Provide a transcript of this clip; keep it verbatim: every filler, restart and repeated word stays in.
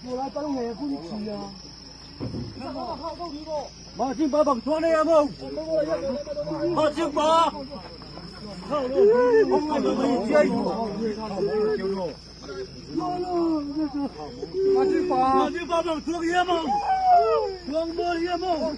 Macing pa bang tuan ni amau. Macing pa. Macing pa. Macing pa bang tuan ni amau. Tuan mo ni amau.